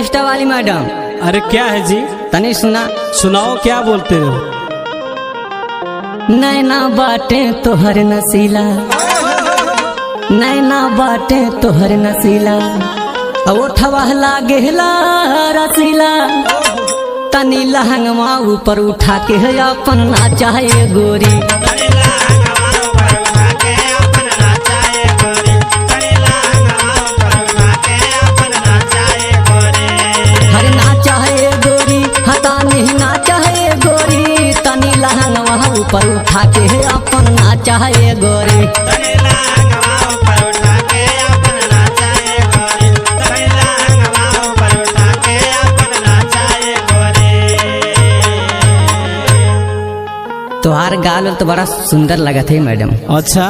Orchestra वाली madam. अरे क्या है जी? तनी सुना। सुनाओ, क्या बोलते हो? नैना बाटे तोहर नसीला, नैना बाटे तोहर नसीला, ओठवा लागेला रसीला, तनी लहंगवा ऊपर उठा के है अपन नाचा है गोरी। हर नाचा है गोरी, हता नहीं नाचा है गोरी, तनी लहंगवा ऊपर उठा के है अपन नाचा है गोरी। तोहार गाल तो बड़ा सुंदर लगत है मैडम। अच्छा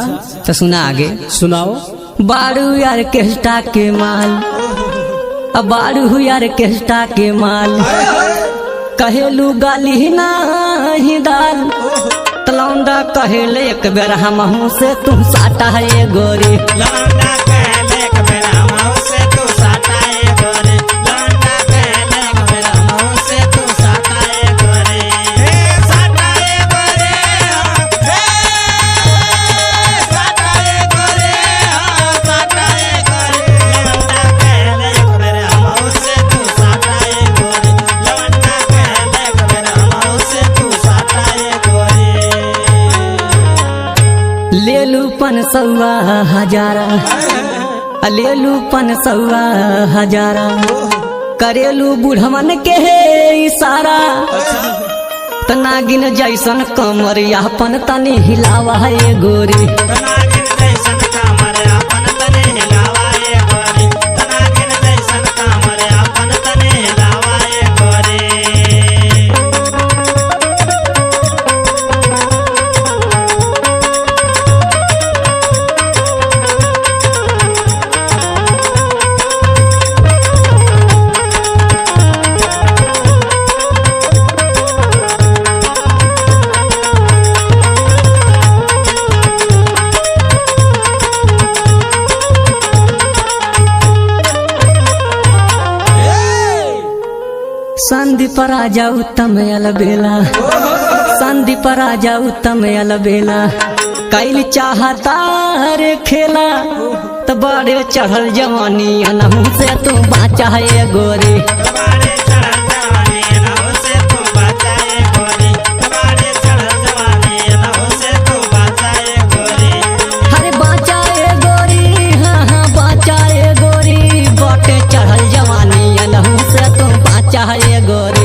तो सुना आगे। सुनाओ। बारू यार केस्टा के माल, अब बारू यार केस्टा के माल, कहेलू गाली नाही दाल, तलौंडा कहेले एक बेर हमहू से तुम साटा है गोरी। लेलू पन सौआ हजारा, लेलू पन सौआ हजारा, करेलू बुढ़वन के है इशारा, तनागिन जैसन कमरिया पन तनी हिलावा है गोरी। संधि पर आ जाऊ तम अलबेला, संधि पर आ जाऊ तम अलबेला, कैल चाहता रे खेला, तो बड़े चढ़ल जवानी अनहू से तू बाचा है गोरी। अरे बाचा है गोरी, हाँ हाँ बाचा है गोरी, बटे चढ़ल जवानी अनहू से तू बाचा है गोरी।